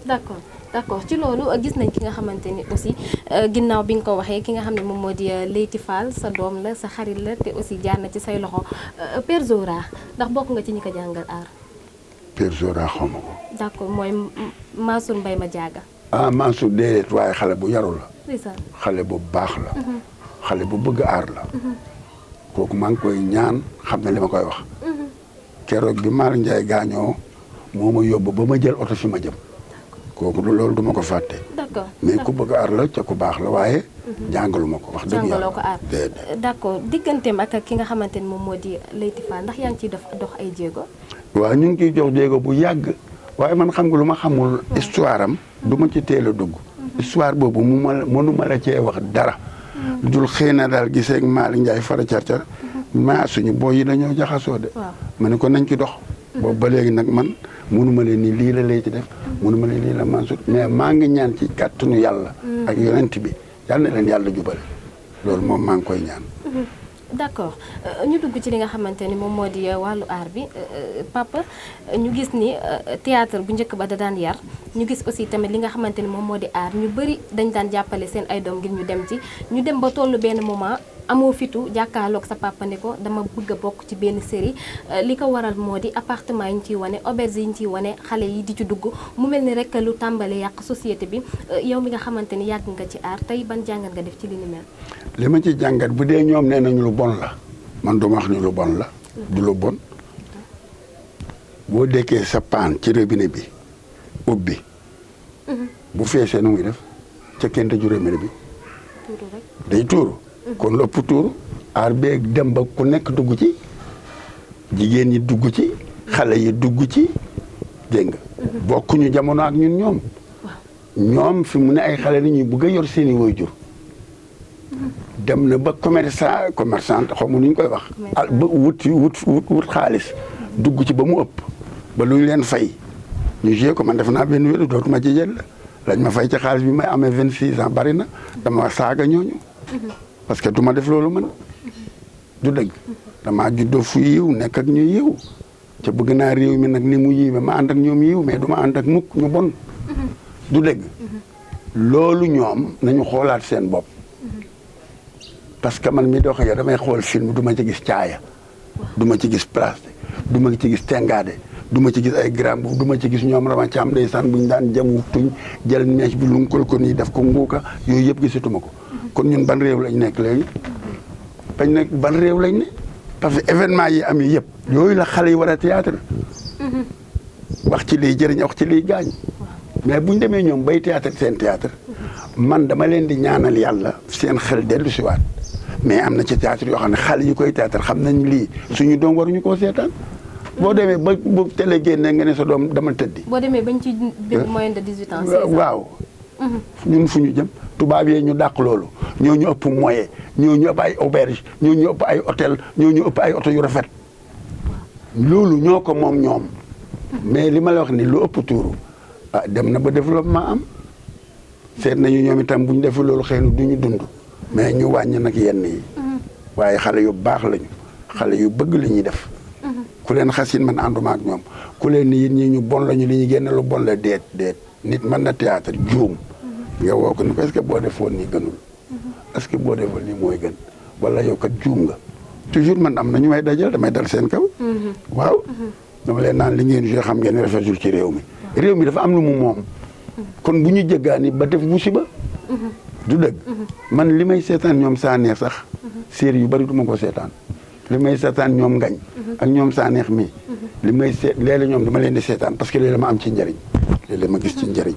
d'accord d'accord ci loolu gis nañ ki nga xamante ni aussi ginnaaw bi nga ko waxee ki nga xam ne moom moo di Leyti Fall sa doom la sa xarit la te aussi jaar na ci say loxo Père Zora ndax bokk nga ci ñi ko jàngal aar. Père Zora xaw ma ko. d'accord mooy Mansour Mbaye ma jaaga. ah Mansour déedéet waaye xale bu yaru la. ndeysaan. xale bu baax la. xale bu bëgg aar la. kooku maa ngi koy ñaan xam ne li ma koy wax. keroog bi Malick Ndiaye gaañoo moo ma yóbbu ba ma jël oto fi ma jëm. kooku loolu duma ko fàtte. d'accord mais ku bëgg aar la ca ku baax la waaye. jàngalu ma ko wax dëgg yàlla jàngaloo ko aar. d'accord digganteem ak ki nga xamante ni moom moo di Leyti Fall ndax yaa ngi ciy dox ay jéego. waaw ñu ngi ciy jox jéego bu yàgg waaye man xam nga lu ma xamul histoire am du ma ci teel a dugg. histoire boobu mënuma la cee wax dara. dul xëy na daal gisee ak Malick Ndiaye fara carcar maa suñu booy yi dañoo jaxasoo de. ma ne ko nañ ci dox. boobu ba léegi nag man mënuma leen ni lii la Leyti def. mënuma leen lii la Mansour mais maa ngi ñaan ci kàttanu yàlla. ak yonent bi yàlla na leen yàlla jubale loolu moom maa ngi koy ñaan. d'accord ñu dugg ci li nga xamante ni moom moo di wàllu aar bi papa ñu gis ni théâtre bu njëkk ba da daan yar ñu gis aussi tamit li nga xamante ni moom moo di aar ñu bëri dañ daan jàppale seen ay doom ngir ñu dem ci ñu dem ba tollu benn moment amoo fitu jàkkaarloog sa papa ne ko dama bëgg a bokk ci benn série li ko waral moo di appartement yi ñu ciy wane auberge yi ñu ciy wane xale yi di ci dugg mu mel ni rek lu tàmbale yàq société bi yow mi nga xamante ni yàgg nga ci aar tey ban jàngat nga def ci li ni mel. li ma ci jàngat bu dee ñoom nee nañu lu bon la man duma wax ni lu bon la. du lu bon boo dekkee sa paan ci robinet bi ubbi. bu feesee nu muy def ca kenn tëju robinet bi. tuuru rek day tuuru. kon lu ëpp tuuru aar beeg dem ba ku nekk dugg ci jigéen ñi dugg ci xale yi dugg ci dégg nga. bokkuñu jamono ak ñun ñoom. ñoom fi mu ne ay xale la ñuy bëgg a yor seeni waajur. dem na ba commerçant xaw ma nu ñu koy wax. ba wut xaalis dugg ci ba mu ëpp ba lu ñu leen fay ñu gée ko man def naa benn wéru dootuma ci jël lañ ma fay ci xaalis bi may amee 26 ans bari na dama saaga ñooñu. parce que du ma def loolu man du dëgg damaa juddoo fu yiw nekk ak ñu yiw ca bëgg naa réew mi nag ni mu yiwee ma ànd ak ñoom yiw mais du ma ànd ak mukk ñu bon du dëgg loolu ñoom nañu xoolaat seen bopp parce que man mi dox yow damay xool film du ma ci gis caaya du ma ci gis plastique du ma ci gis tengaade du ma ci gis ay gram bu du ma ci gis ñoom rama ci am ndeysaan bu ñu daan jamu tuñ jël mees bi lunkal ko nii def ko nguuka yooyu yëpp gisatuma ko kon ñun ban réew lañ nekk léegi bañ nekk ban réew lañ ne parce que événement yi am yi yëpp yooyu la xale yi war a théâtre wax ci liy jëriñ wax ci liy gaañ mais buñ demee ñoom bay théâtre seen théâtre man dama leen di ñaanal yàlla seen xel dellu si waat mais am na ci théâtre yoo xam ne xale yi koy théâtre xam nañ lii suñu doom waruñu koo seetaan boo demee ba bu télé génnee nga ne sa doom dama tëddi. boo demee bañ ci bind moyen de 18 ans. waaw ñun fu ñu jëm tubaab yee ñu dàq loolu ñoo ñu ëpp moyen ñoo ñu ëpp ay auberge ñoo ñu ëpp ay hôtel ñoo ñu ëpp ay oto yu rafet loolu ñoo ko moom ñoom mais li ma la wax ni lu ëpp tuuru ah dem na ba développement am seet nañu ñoom itam bu ñu defee loolu xëy na du ñu dund mais ñu wàññi nag yenn yi waaye xale yu baax lañu xale yu bëgg li ñuy def ku leen xasin man ànduma ak ñoom ku leen ni ñi ñu bon lañu li ñu génne lu bon la déet nit mën na théâtre juum nga woo ko ni ko est-ce que boo defoon nii gënul est-ce que boo defoon nii mooy gën wala yow kat juum nga toujours man am na ñu may dajal damay dal seen kaw waaw dama leen naan li ngeen joué xam ngeen rafetul ci réew mi dafa am lu mu moom kon bu ñu jëggaani ba def musiba du dëgg man li may seetaan ñoom Sanex sax série yu bari du ma ko seetaan li may seetaan ñoom Ngañ ak ñoom Sanex mi li may seet léeg-léeg ñoom dama leen di seetaan parce que léeg-léeg ma am ci njëriñ léeg-léeg ma gis ci njëriñ